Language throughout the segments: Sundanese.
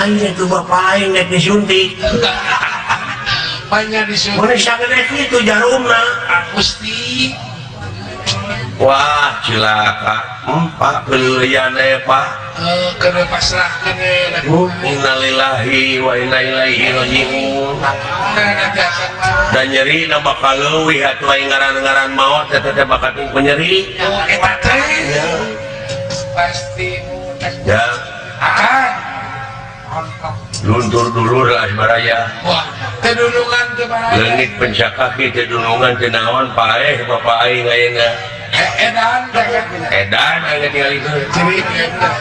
Aing itu bapak aing nek disuntik. Banyak disuntik. Mun sagede kitu jarumna. Gusti. Wah, cilaka. Pak belian Pak. Kena pasrahkeun we. Innalillahi wa inna ilaihi raji'un. Dan nyeri na bakal leuwih atuh aing ngaran-ngaran maot eta teh bakal penyeri. Eta teh. Pasti ya. Akan luntur dulur asmaraya. Wah, teu dunungan teu baraya. Leungit pencakaki teu dunungan teu naon paeh bapak aing ayeuna. Edan edan ayeuna tinggal itu. Ciri eta.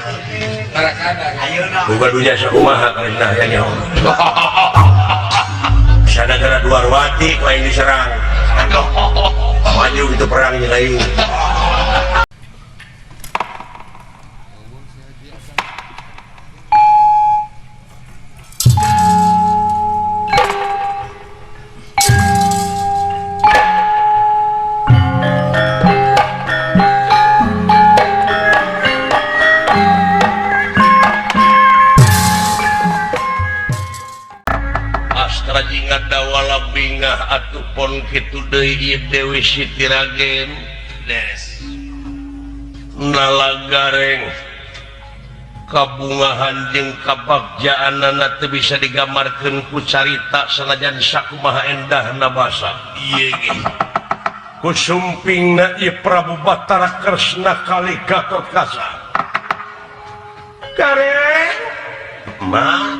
Barakana. Ayeuna. Buka dunya sakumaha karena aya nyaho. Sadagara Dwarwati ku aing diserang. Maju gitu perang jeung aing. Bingah atupon kitu deui Dewi Siti Ragen des nalagareng kabungahan jeung kabagjaanana teu bisa digambarkeun ku carita sanajan sakumaha endahna basa ieu ge kusumpingna ieu Prabu Batara Kresna kali Gatotkaca gareng mah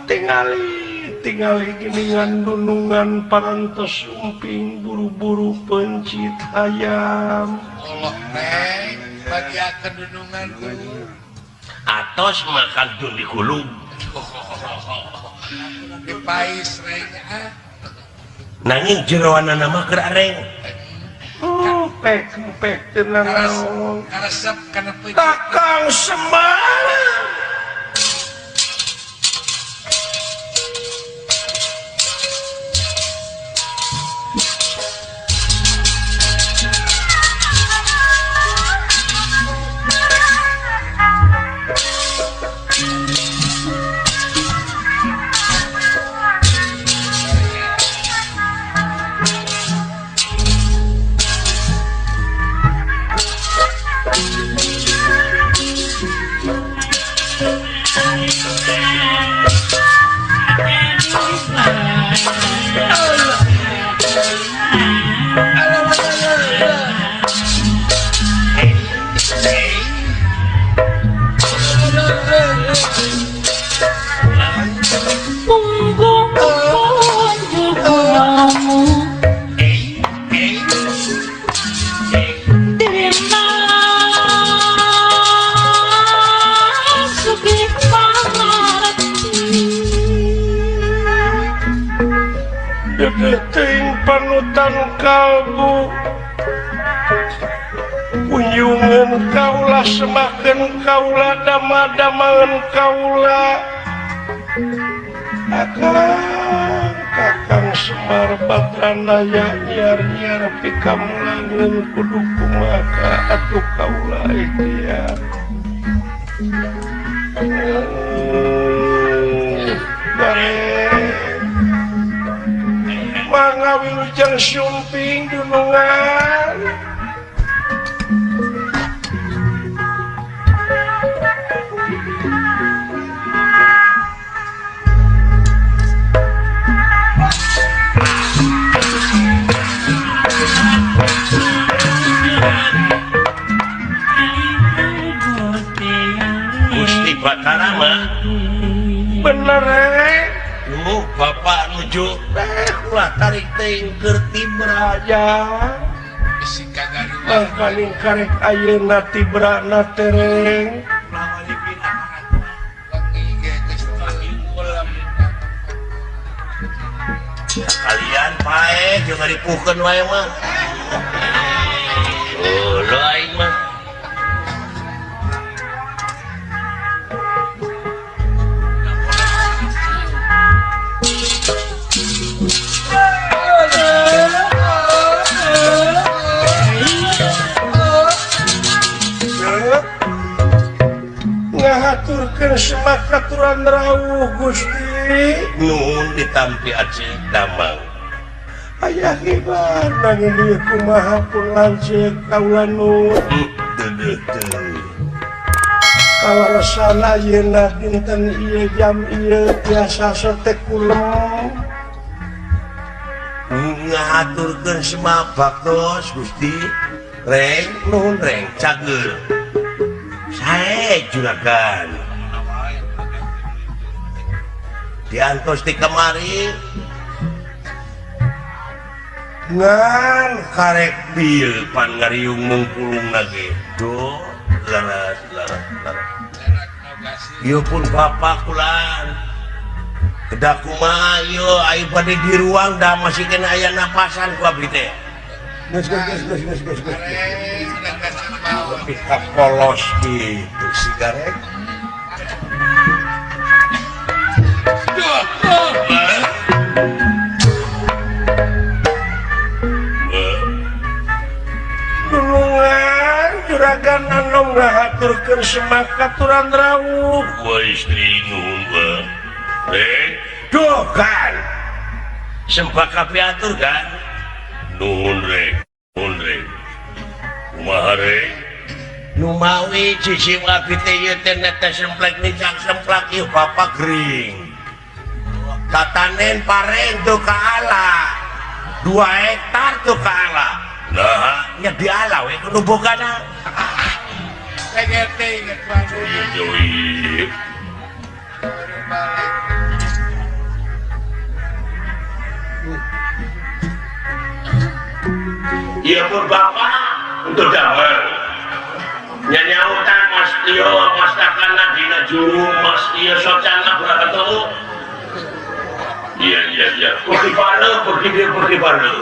tingali tingali geningan dunungan parantos sumping buru-buru pencit hayam. Allah neng bagiakeun dunungan tuh. Atos makan tun dikulub. Dipais reng ah. Nanging jeroanana mah keur areng. Pek teu nanaon. Karesep kana peuncit. Kakang Semar. Panutan kalbu kunjungan kaula semakin kaula dama-damangan kaula akang kakang Semar Badranaya nyiar-nyiar pikamulangan kudu kumaka atuh kaula ikhtiar mangga wilujeng sumping dunungan. Gusti Batara mah bener eh? Bapak nuju ulah tarik teuing keur tibra aja bangkaling karek ayeuna tibrana tereng kalian pae jeung dipuhkeun wae mah oh aing mah Ngahaturkeun semakaturan rawuh Gusti. Nuhun ditampi acik damang. Aya hebat nanging ieu kumaha pun lanceuk kaula nu. Kawarasan ayeuna dinten ieu jam ieu tiasa sote kulem. Ngahaturkeun semak baktos Gusti. Reng nuhun reng cageur. Sae juragan. Diantos di kemari. Ngan karek bil pan ngariung mungkulung lagi. Duh, laras laras laras. Ieu pun bapak kulan. Kedah kumaha ieu ai bade di ruang da masih kena aya napasan ku abdi teh. Geus geus geus geus geus geus. Lebih ka polos gitu si gareng. Nulungan juragan anom ngahaturkeun semakaturan rawuh. Wa istri nuhun wa. Duh kan. Sempak kapiatur kan. Nuhun rek, nuhun rek. Kumaha rek? Numawi cicing abdi teh ieu teh nete semplek nicang semplak ieu bapak gering. Tatanen paren tuh ka ala. 2 hektar tuh ka ala. Nah, nya di ala we kudu bogana. Teh inget banget. Iya pun bapak untuk damai. Nyanyautan Mas Tio, Mas Takana dina juru, Mas Tio socana berapa tahu? Iya iya iya. Pergi bareng, pergi dia pergi bareng.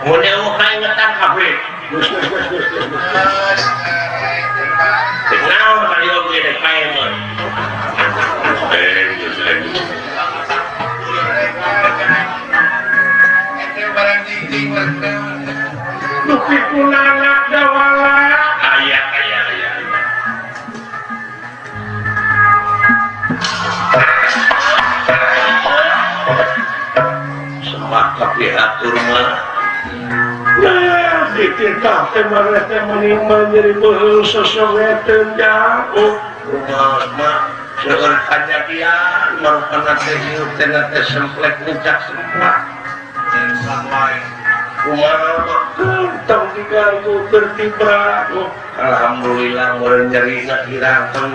Mau nyawa kaingetan kabeh. Geus geus geus geus. Naon kali oge dek pae mah. Geus geus. Dupi kunana dawala. Aya aya aya. Semak kapihatur mah. Nah, dititah teh maneh teh meni nyeri beuheung sosogeteun jauh. Rumah mah seueur kajadian marupana teh hieup teh teh semplek nicak semplak. Kumaha mah tong diganggu keur tibra. Alhamdulillah meureun nyerina hirang teng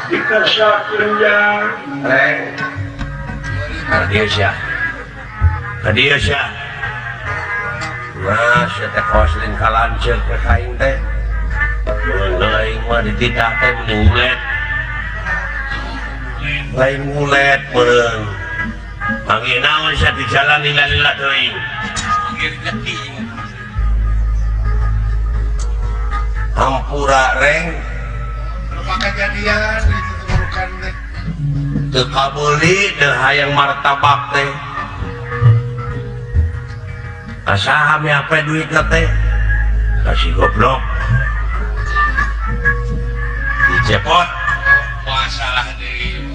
dikasakeun jang. Reng. Ka dieu sia. Ka dieu sia. Nah, sia teh kawas lain ka lanceuk teh ka aing teh. Mun aing mah dititah teh mending ngulet. Lain ngulet meureun. Manggih naon sia di jalan lila-lila teuing. Hampura reng. Lupa kejadian itu bukan teh. Teu kabeuli teu hayang martabak teh. Kasaha mi ape duitna teh? Kasih goblok. Dicepot. Masalah deui.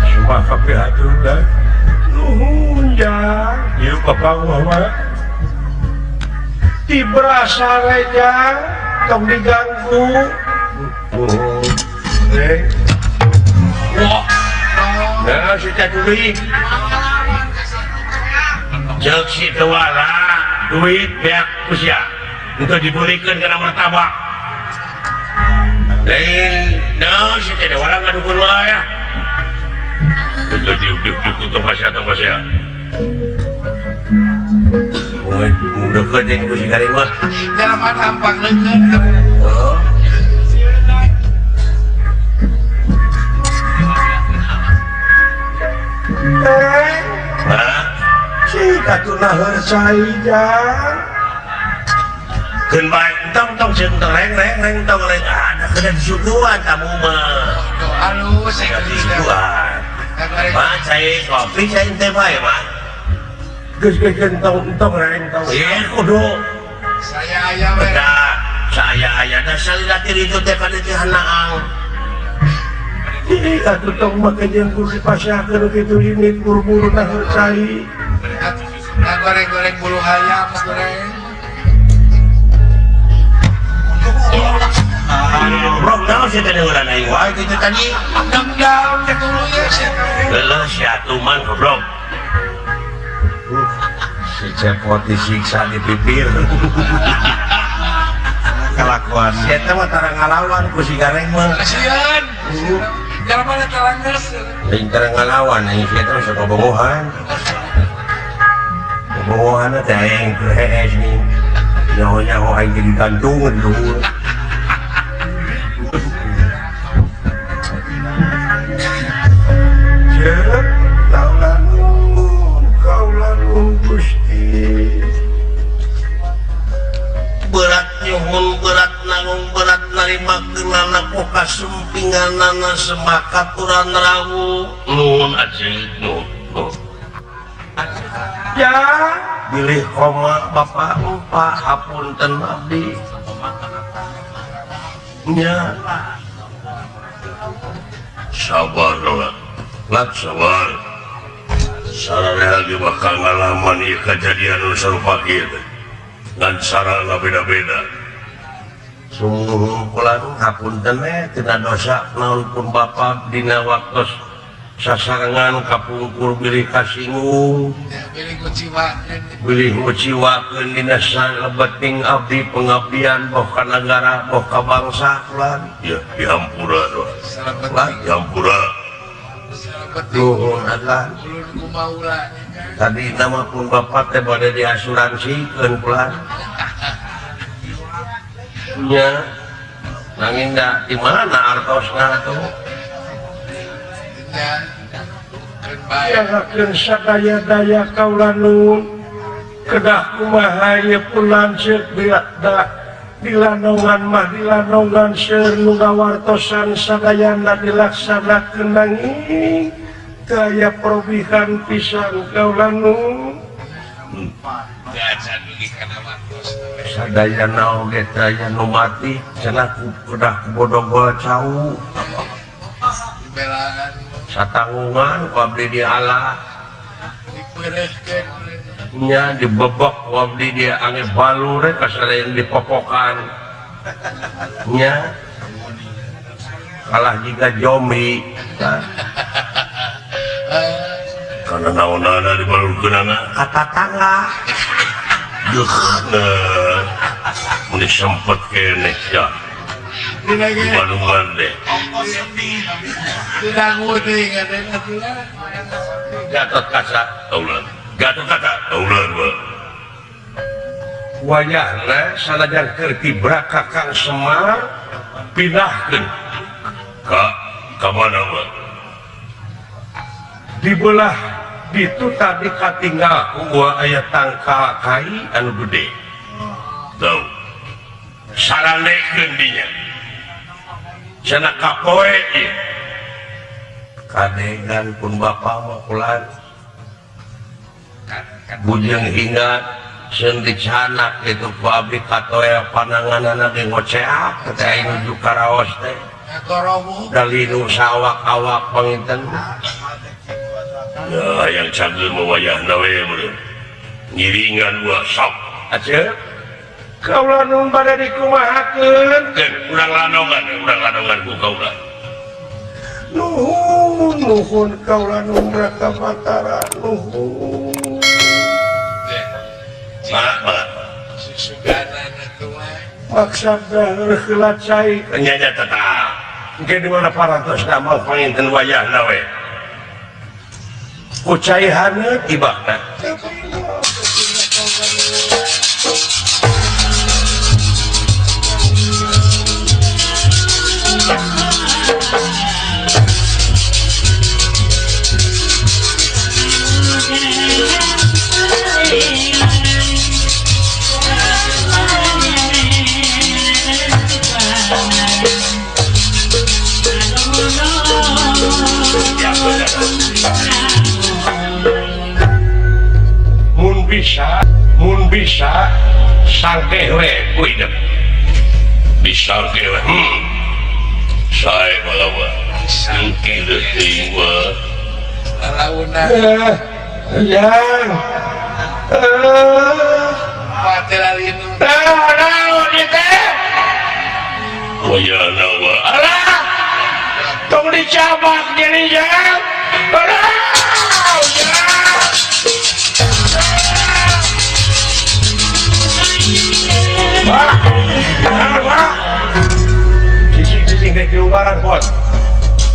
Sumpah kapihatur dah. Nuhun jang. Ieu bapak mah tibra sare jang tong diganggu. Nuhun. Wah. Nah, si teh duit. Ceuk si teu wala duit beak usia. Untuk dibulikeun kana martabak. Lain, nah si teh wala ngadukun wae ya. Untuk diuk-diuk tong pasya. Mun deukeut jeung ku si garing mah. Jalaman hampang leungeun. Oh. Hah? Si katuna cai jang. Keun bae entong tong sieun tong reng reng reng tong reng. Ada kena disuguhan kamu mah. Halus disuguhan. Mah cai kopi cai teh bae mah. Geus geus entong entong reng entong. Ye kudu. Saya aya we. Saya aya da salila itu teh kana teh hanaang. Ih atuh tong make jeung kudu dipasihakeun kitu ini buru-buru nah cai. Nah goreng-goreng bulu hayam goreng. Bro, naon sia teh urang aing wae kitu tadi. Dangdang teh tuluy sia. Leuh sia atuh man goblok. Si cepot disiksa di pipir. Kelakuan. Si eta mah tara ngalawan ku si Gareng mah. Kasihan. Jalan mana talanggeus. Lain tara ngalawan aing si eta mah sok bobogohan. Bobogohan teh aing teu hees nih. Nyaho-nyaho aing jadi gantung di luhur. Ceuk kaula nuhun Gusti. Berat nyuhun berat nanggung berat narima geulana ku kasumpinganana semakaturan rawu. Nuhun aceuk nuhun. Ya, bilih koma bapak lupa hapunten abdi. Nya. Sabar lah. Lat sabar. Sararea ge bakal ngalaman ieu kajadian nu sarupa kieu teh. Ngan sarana beda-beda. Sungguh kula hapunten we tina dosa naon pun bapak dina waktos sasarengan kapungkur bilih kasinggung bilih nguciwakeun dina salebeting abdi pengabdian boh ka nagara boh ka bangsa kula. Ya dihampura doa. Dihampura. Nuhun adalah tadi nama pun bapak teh bade diasuransikeun kula. Nya nanging da di mana artosna atuh? Yangakeun sadaya-daya kaula nuhun kedah kumaha ieu pun lanceuk da dilanongan mah dilanongan seueur nu ngawartosan sadayana dilaksanakeun nanging teu aya perobihan pisan kaula nuhun. Sadayana oge teu aya nu mati cenah kedah kubodogol cau. Satanggungan ku abdi di Allah nya dibebek ku abdi di ange balur kasalain dipopokan nya kalah jiga zombie karena naonana dibalurkeunana kata tangga deuh mun sempet keneh ya di Bandungan deh. Gatot Kaca, Gatot Kaca, wayahna sanajan keur tibra Kakang Semar pindahkeun ka ka mana mah? Dibelah ditu tadi katinggal ku gua aya tangkal kai anu gede. Tahu. Saralekeun dinya. Cenah kapoe ieu. Kadegan pun bapa mah kulan. Bujeng hingga seun dicanak kitu ku abdi katoel pananganana ge ngoceak teh aing nuju karaos teh. Dalinu sawak-awak panginten. Ya hayang cageun mah wayahna we meureun. Ngiringan gua sok. Aceuk. Kaula nun bade dikumahakeun? Keun urang lanongan ku kaula. Nuhun nuhun kaula nun Raka Batara nuhun. Mak maksad heula cai nya nya tetap. Engke di mana parantosna mah panginten wayahna we. Ku cai haneut ibakna. Bisa sangkeh we ku hidup. Bisa we. Sae malawa. Sangkeh leutik wa. Lalauna. Yang. Mate lalinu. Naon ieu teh? Wayana wa. Alah. Tong dicabak jadi jang. Alah. Cicing-cicing dek diubaran pot.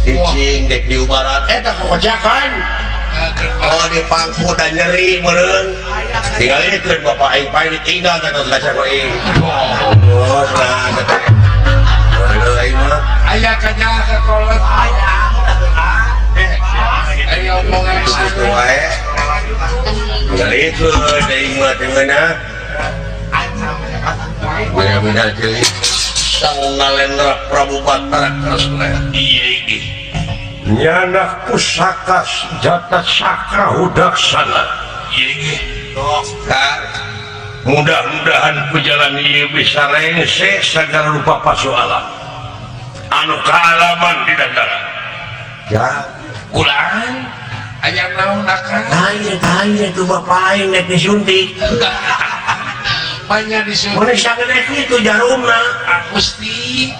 Cicing dek diubaran. Eta kokojakan. Oh di pangku dan nyeri meureun. Tinggalikeun bapak aing pae ditinggal ka tos kaca aing. Oh, nah teh. Aing mah aya kanya ka kolot. Aya. Aya omongan kitu wae. Tinggalikeun aing mah teh meunah. Beda-beda ceuli. Sang Nalendra Prabu Batara Kresna. Ieu ge. Nyanak pusaka senjata sakra hudaksana. Ieu ge. Mudah-mudahan perjalanan ieu bisa rengse sagala rupa pasoalan anu kaalaman di dandara. Ya, kulaan aya naon akang? Lain lain itu bapak aing nek disuntik. Banyak disuntik. Mun sagede kitu jarumna. Gusti.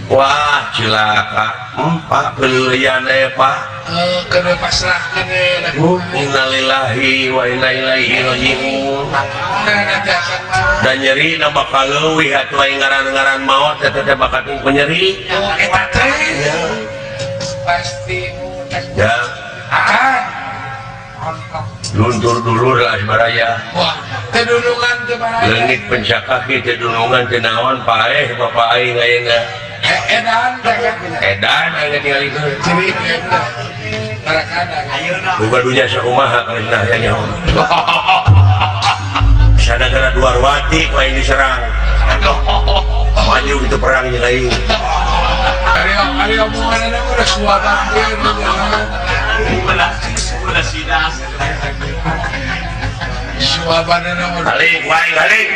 Wah, cilaka. Pak belian Pak. Kena pasrahkeun we. Innalillahi wa inna ilaihi raji'un. Dan nyeri na bakal leuwih atuh aing ngaran-ngaran maot eta teh bakal penyeri. Eta teh. Pasti. Ya. Akan. Luntur dulur asbaraya. Wah, teh dunungan teh baraya. Leungit pencakaki teh dunungan teh naon paeh bapak aing ayeuna. Edan teh kan. Edan ayeuna tingalikeun. Ciri edan. Barakana. Ayeuna. Boga dunya sakumaha kalina aya nyaho. Sadagara Dwarwati ku aing diserang. Maju itu perang jeung aing. Ari omonganna mah suaban teh. Balik, balik, balik.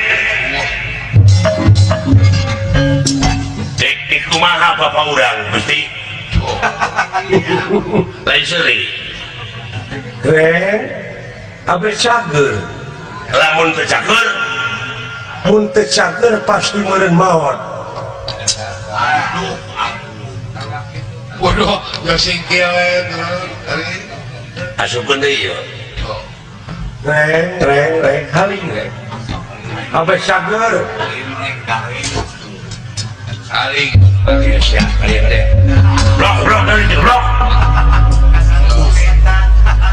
Dek kumaha bapak urang, Gusti? Lain seuri. Reng, abe cager. Lamun teu cager, mun teu cager pasti meureun maot. Waduh, ya singkil we. Asupkeun deui ieu. Reng, reng, reng, haling reng. Abe cager. Haling. Iya siap, haling deh. Blok, blok dari itu, blok.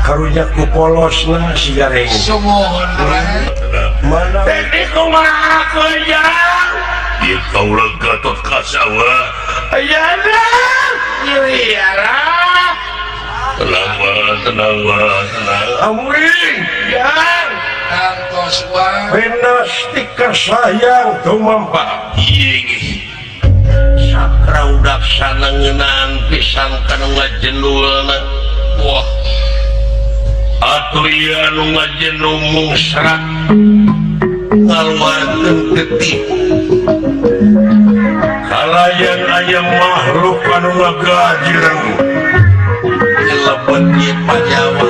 Karunya ku polosna si gareng. Sumuhun. Mana? Teknik kumaha kujang? Ieu kaula Gatot Kaca wa. Ayana. Iya Tenang wa, tenang wa, tenang. Amuring, yang. Kantos wa. Pinastika sayang tumampa. Ieu ge. Sakra udaksana ngeunaan pisan kana ngajendulna. Wah. Atuh ieu anu ngajendul mungsrat ngaluarkeun getih. Kalayan aya makhluk anu ngagajireng. Lebet ieu pajawa.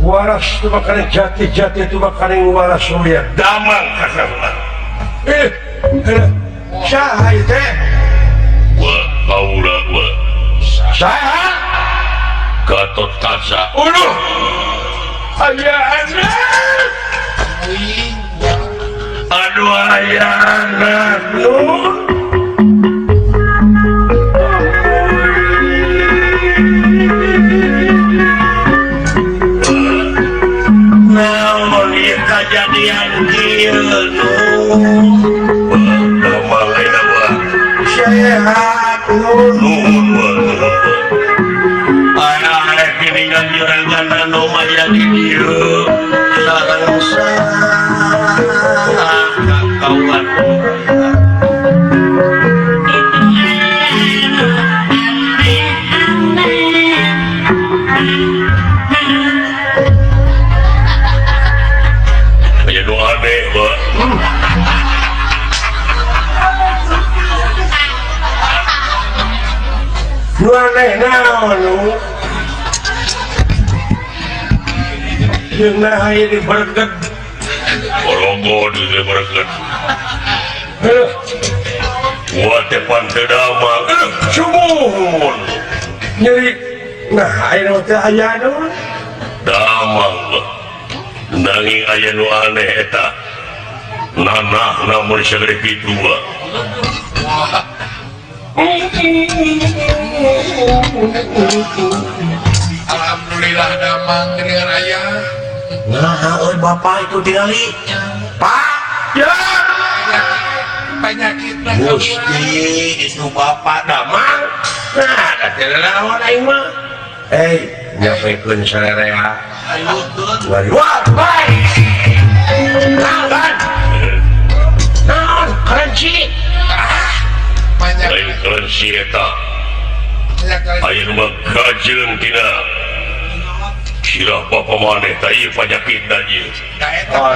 Waras itu makanan jati-jati itu makanan waras surya damang kakak. Saha ieu teh? Wa kaula wa. Saha? Gatot Kaca. Uluh. Aya anak. Aduh aya anak. Naon ieu kajadian kieu nu? Damang ayeuna wa. Sehat nu. Nuhun wa, nuhun wa. Aya arek diningal juragan anu maya di dieu. Sareng saha kaulan. Aneh naon nu jeung nah ieu diberget Korogo di berget Wah teh pan teu damang sumuhun nyeri nah aya teh aya naon damang nanging aya nu aneh eta nanah namun sagede kitu mah. Alhamdulillah damang dengan ayah. Nah, oi bapak itu tingali. Pak, ya. Penyakit Gusti itu bapak damang. Nah, da teu naon aing mah. Eh, nyapekeun sarerea. Wah, bae. Naon? Naon, kerenci. Lain kerenci eta. Aya nu mah gajeun tina sirah bapa maneh tah ieu panyakitna ieu. Da eta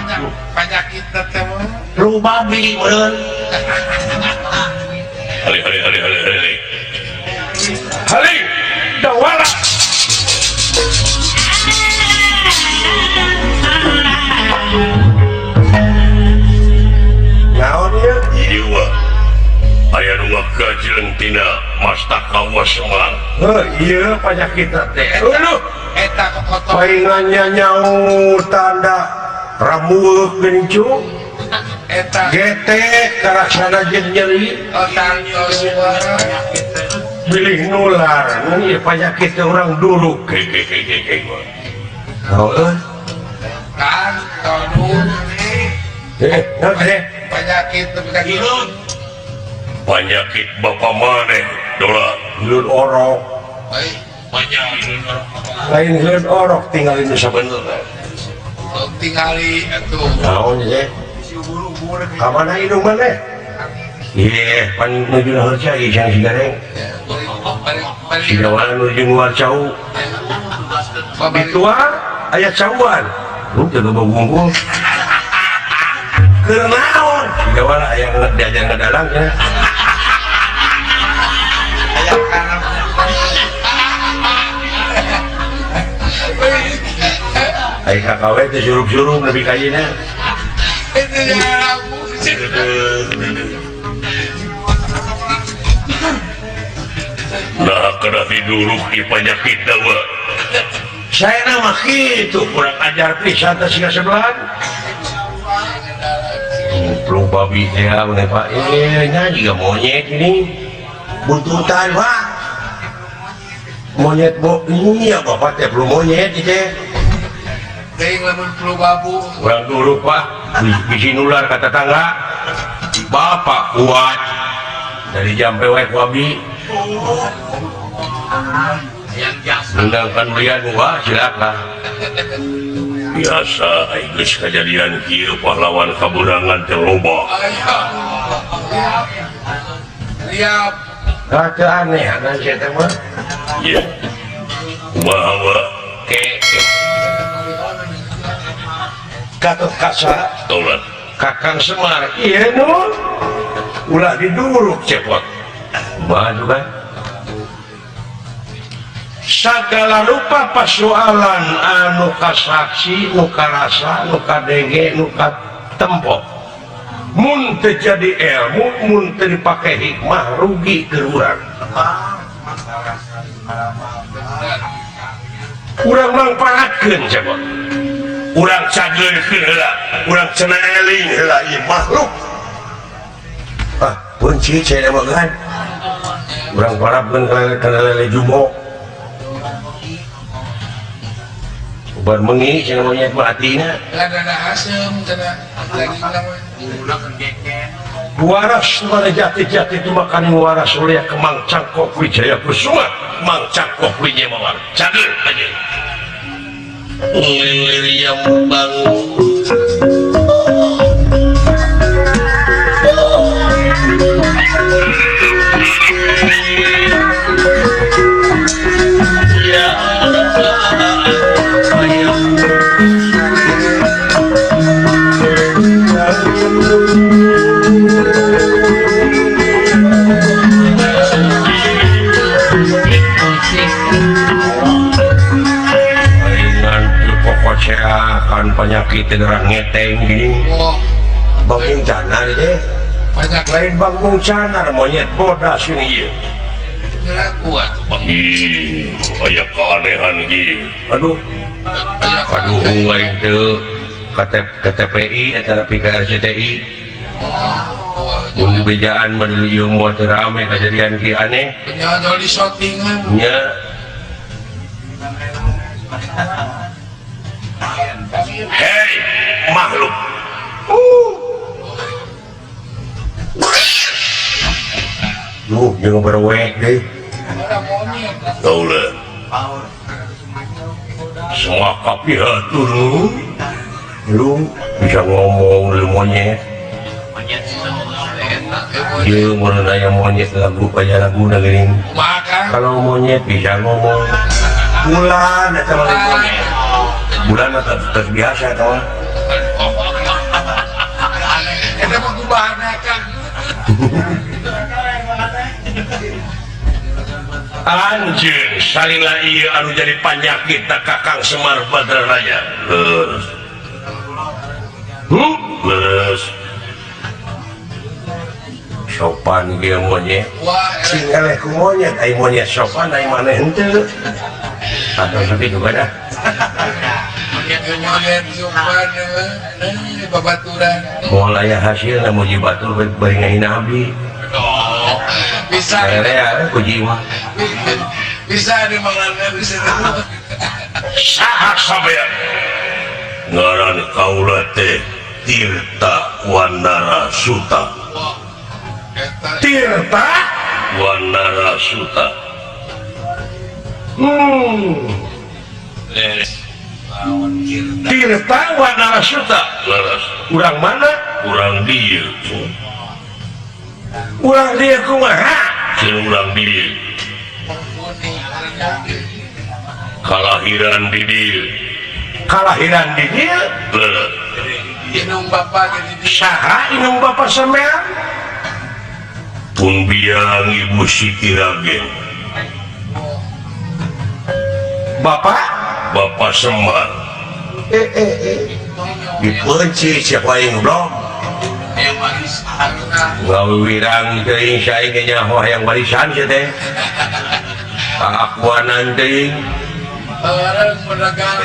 panyakitna teh mah lu babi meureun. Hali hali hali hali hali. Hali dawala. Naon ieu? Ieu aya nu gajeun tina mastaka Semar. Heuh, ieu panyakitna teh. Aduh, eta kokotor. Paingannya nyau tanda ramueuk geuning cu. Eta getek karaksana jeung nyeri. Oh, tangtos suara. Bilih nular, ieu panyakit teh urang dulu. Ke ke ke ke ke. Heuh. Kan tolong. Naon teh? Penyakit teh ka hilut. Penyakit bapa maneh dola hilut orok. Banyak hilut orok. Lain hilut orok tinggalin sabenerna. Tingali atuh. Naon teh? Ka mana hidung maneh? Ieu pan nuju harca ieu cenah si gareng. Si gawan nuju nguar cau. Dituar aya cauan. Lu teu bungkul. Keur naon? Si gawan aya diajar ngadalang cenah. Aya karep. Ai KKW teh surup-surup nepi ka ayeuna. Nah, kena diduruk di penyakit dawa. Saya nama gitu kurang ajar pisan teh siga sebelahan. Plung babi teh mun Pak ini nya juga monyet ini. Buntutan Pak. Monyet bo iya bapak teh belum monyet teh. Deing lamun flu babu. Urang dulu Pak, bisi nular ka tetangga. Bapak kuat. Dari jampe wae ku abdi. Nendangkan belian wah silakan. Biasa geus kajadian kieu pahlawan kabeunangan teh loba. Liap. Teu aneh kan sia teh mah. Ieu. Kumaha wa? Ke Gatot Kaca Taulat Kakang Semar ieu nu ulah diduruk cepot. Kumaha juga? Sagala rupa persoalan anu kasaksi, nu karasa, nu kadenge, nu katempo. Mun teu jadi ilmu, mun teu dipake hikmah rugi keur urang. Urang mangpaatkeun cepot. Urang cageurkeun heula, urang cenah eling heula ieu makhluk. Ah, punci cenah mah kan. Urang parabkeun kana lele jumbo. Ubar mengi cenah monyet mah hatina. Ladana haseum cenah dagingna mah. Waras mana jati-jati itu makanin waras oleh Kemang Cangkok Wijaya Kusuma, Mang Cangkok Wijaya Mawar. Cager aja. Lilir yang bangun. Ya. Penyakit orang ngeteng gini. Bangung canar deh. Banyak lain bangung canar monyet bodas ini ieu. Kuat. Ih, aya keanehan ieu. Aduh. Aduh, aing teu KTPI eta nepi ka RCTI. Mun bejaan mah ieu moal teu rame kejadian ki aneh. Nya di shootingan. Nya. Hei, makhluk. Duh, jeung berwek deui. Kaula. Semua kapihatur lu bisa ngomong lu monyet. Ieu mun aya monyet lagu aya lagu geuning. Kalau monyet bisa ngomong. Bulan eta mah monyet. Bulan eta terus biasa eta mah. Eta mah kubahana Kang. Anjeun salila ieu anu jadi panyakit na Kakang Semar Badraraya. Leres. Leres. Sopan ge monyet. Sing eleh ku monyet, ai monyet sopan ai maneh henteu. Atau sakitu dah. Monyet sopan babaturan. Moal aya hasilna muji batur bari ngahina abdi. Bisa. Area ku jiwa. Bisa di mana bisa. Saha sampean? Ngaran kaula teh Tirta Wanara Suta. Tirta Wanara Suta. Tirta Wanara Suta. Leres. Urang mana? Urang dieu. Urang dieu kumaha? Cenah urang dieu. Kalahiran di dieu. Kalahiran di dieu? Leres. Inung bapa ge di dieu. Saha inung bapa sampean? Pun biang Ibu Siti Ragen. Bapak? Bapak Semar. Dipenci siapa yang blog? Ngawirang teuing saing ge nyaho hayang warisan sia teh. Kaakuanan teuing. Orang pedagang.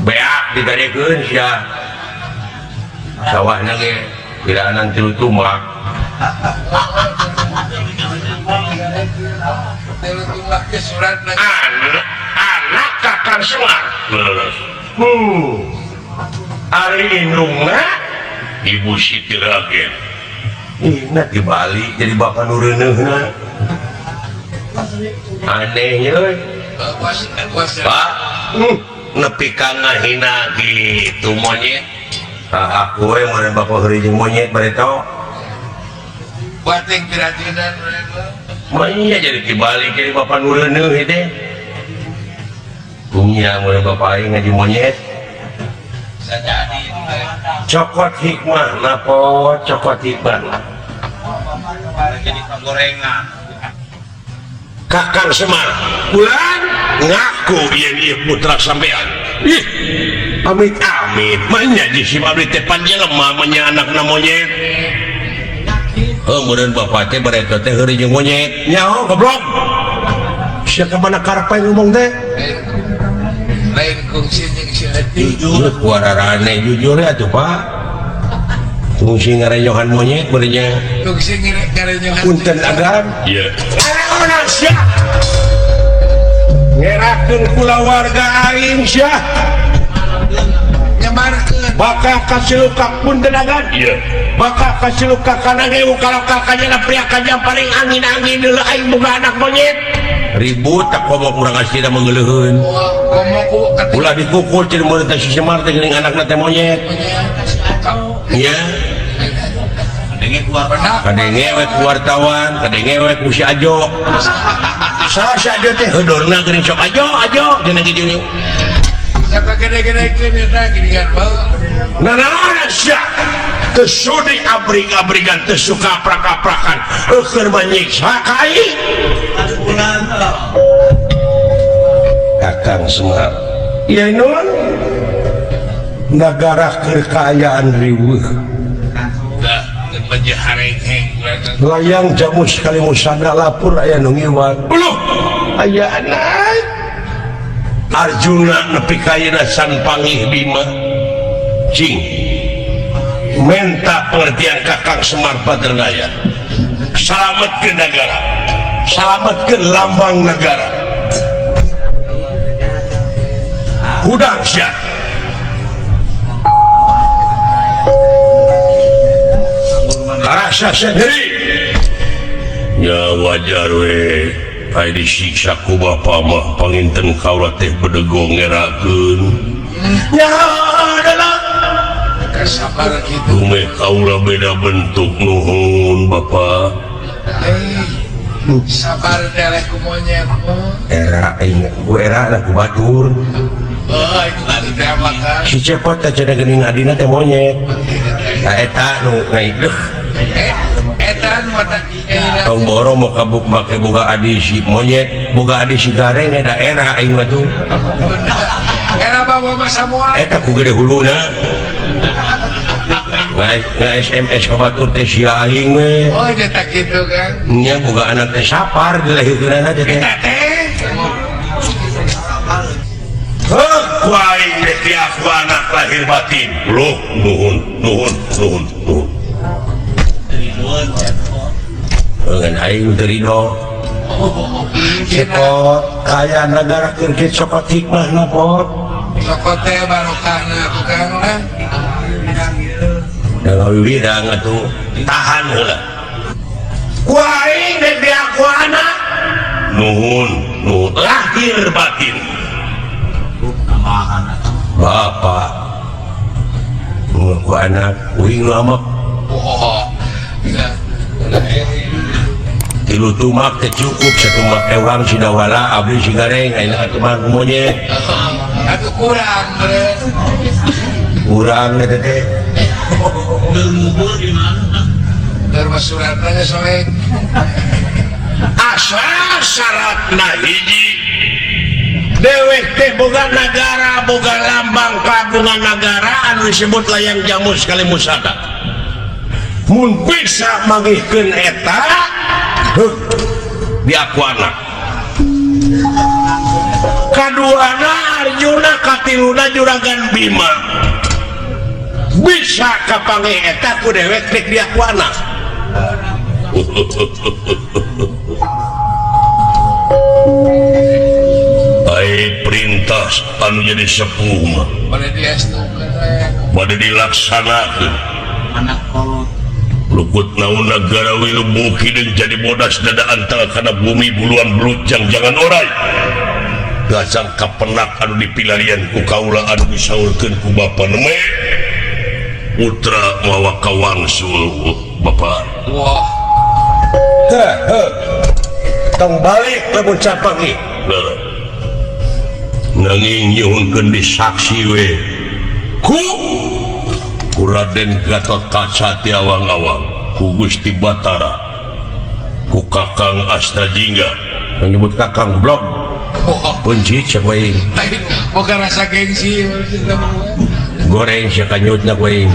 Beak digadekeun sia. Sawahna ge piraanan 3 tumak. 3 tumak ge suratna. Anak Kakang Semar. Leres. Ari indungna Ibu Siti Ragen. Ina di Bali jadi bapak nu reuneuhna. Anehnya euy. Pak, nepi ka ngahina kitu monyet. Aku we meureun bapak heureuy jeung monyet bari tau. Bating pirajunan mah iya jadi di Bali jadi bapak nu reuneuh teh. Punya meureun bapak aing ngaji monyet. Cokot hikmah napa cokot hikmah jadi panggorengan. Kakang Semar bulan ngaku yen ieu putra sampean. Ih, amit-amit manya di si abdi teh panjelema manya anakna monyet. Heuh meureun bapak teh bare teh heureuy jeung monyet. Nyaho goblok. Sia ka mana karep ngomong teh? Lain kungsi jeung si hati. Jujur kuararane jujur ya tuh Pak. Kungsi ngarenyohan monyet beureunnya. Kungsi ngarenyohan. Punten agan. Ieu. Anak sia. Ngerakeun kulawarga aing sia. Nyebarkeun. Bakal kasilukak punten agan. Ieu. Bakal kasilukak kana ngewu kalau kakaknya pria kajang paling angin-angin deuleu aing boga anak monyet. Ribut tak komo kurang asli da menggeleuheun. Ulah dipukul cenah murid teh si Semar teh geuning anakna teh monyet. Iya. Kadenge we ku wartawan, kadenge we ku si Ajo. Saha si Ajo teh heudorna geuning sok Ajo, Ajo cenah kitu. Siapa gede-gedekeun eta geuningan bae. Nanaon sia? Teu sudi abrig-abrigan teu suka prak-prakan. Eukeun mah nyiksa ka aing. Kakang Semar. Ieu nun. Nagara keur kaayaan riweuh. Layang jamus kali musana lapur aya nu ngiwang. Uluh, aya anak. Arjuna nepi ka ayeuna san pangih Bima. Cing. Menta pengertian Kakang Semar Badranaya. Salametkeun nagara. Salametkeun lambang negara. Hudang sia. Rasa sendiri ya wajar we aya disiksa ku bapa mah panginten kaula teh bedegong ngerakeun ya adalah sabar kitu dumeh kaula beda bentuk nuhun bapa sabar deleh ku monyet era aing ku era ku batur oh itu tadi teh makan si cepot teh cenah geuning adina teh monyet ta eta nu ngaideuh tong boro mau kabuk make boga adi si monyet boga adi si gareng eta era aing mah tuh era bawa mah samoa eta ku gede huluna nggak SMS ka batur teh sia aing we oh eta kitu kan nya boga anak teh sapar dilahirkeunana teh eta teh heuh ku aing teh diaku anak lahir batin loh nuhun nuhun nuhun nuhun dengan aing teu ridho cepot kaya nagara keur kieu cokot hikmahna pot cokot teh barokahna tukang lah da ngawirang atuh tahan heula ku aing dek diaku anak nuhun nuhun lahir batin bapak ku anak uing lama tilu tumak teh cukup satumak ewang si dawala abdi si gareng ayeuna atuh monyet atuh kurang kurang eta teh ngubur di mana keur suratna ge soek asa syaratna hiji dewek teh boga nagara boga lambang kagungan nagara anu disebut layang jamus kali musada mun bisa mangihkeun eta heuh diaku anak kaduana Arjuna katiluna Juragan Bima bisa kapanggih eta ku dewek rek diaku anak ai perintah anu jadi sepuh mah bade dilaksanakeun anak kolot lukut naun nagara wilu hideung jadi bodas dada antara kana bumi buluan belut jangan orai gacang kapenak anu dipilarian ku kaula anu disaurkeun ku bapa neme putra mawa kawangsul bapa wah heh heh tong balik lamun capangi nanging nyuhunkeun disaksi we ku Raden Gatotkaca ti awang-awang ku Gusti Batara ku Kakang Astajingga menyebut Kakang blog kunci cek we boga rasa gengsi goreng sia kanyutna ku aing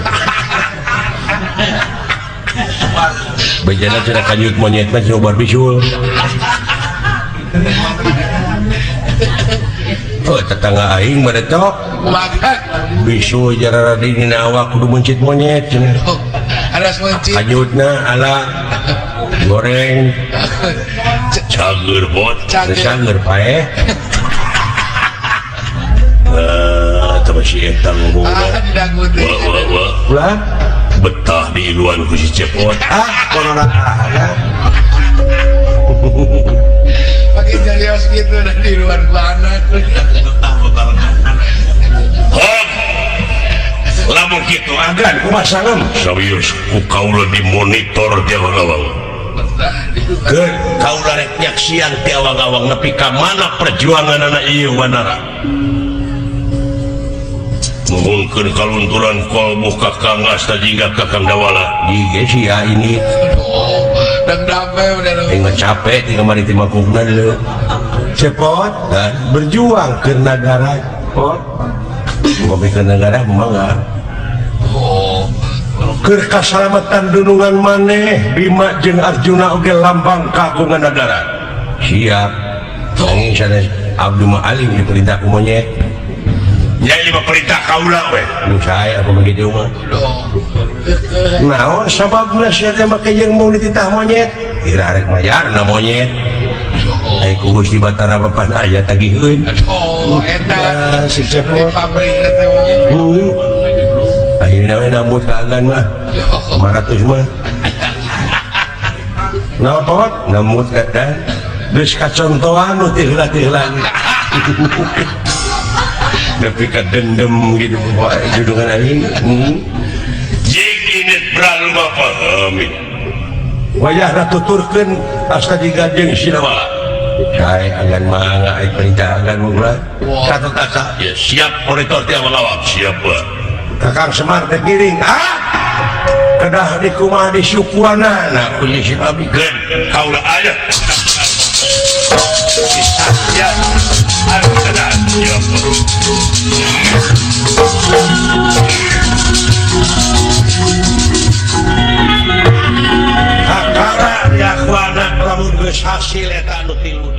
bejana cenah kanyut monyet mah cenah ubar bisul oh tetangga aing mah tok bisul jarara dina awak kudu mencit monyet cenah aras mencit kanyutna ala goreng cager bot cager paeh teh si eta ngomong ulah betah di iluan ku si Cepot ah corona ah pakai jarios gitu dan di luar ku anak betah bebarengan lamun kitu agan kumaha sangem serius ku kaula dimonitor ti awang-awang keun kaula rek nyaksian ti awang-awang nepi ka mana perjuanganana ieu wanara nuhunkeun kalunturan kalbu Kakang Astajingga Kakang Dawala di sia ini dang capek di kamari ti mangkukna deuleu Cepot dan berjuang ke negara pot Pemikir negara mangga. Oh. Keur kasalamatan dunungan maneh Bima jeung Arjuna oge lambang kagungan negara. Siap. Nanging sanes abdi mah alim diperintah ku monyet. Nya ieu mah perintah kaula we. Nu sae apa begitu mah. Naon sababna sia teh make jeung mau dititah monyet? Ira rek mayarna monyet. Ai ku Gusti Batara Bapan aya tagiheun. Oh, eta siksa di pabrik teh mah. Ayeuna we nambut ka agan mah. 500 mah. Naon pot? Nambut ka dan geus kacontohan nu teu heula-heula. Nepi ka dendem gitu poe dudungan aing. Jing init bralu bapa. Amin. Wayahna tuturkeun asta digajeng Sinawala. Sae agan mangga ai perintah agan mah. Satu tata. Ya siap monitor tiap lawak siap. Kakang Semar teh giring. Ah! Kedah dikumaha disyukuranana ku si abdi. Geun kaula aya. Ya. Aduh, kedah. Siap. Kakara diakuana lamun geus hasil eta anu tilu.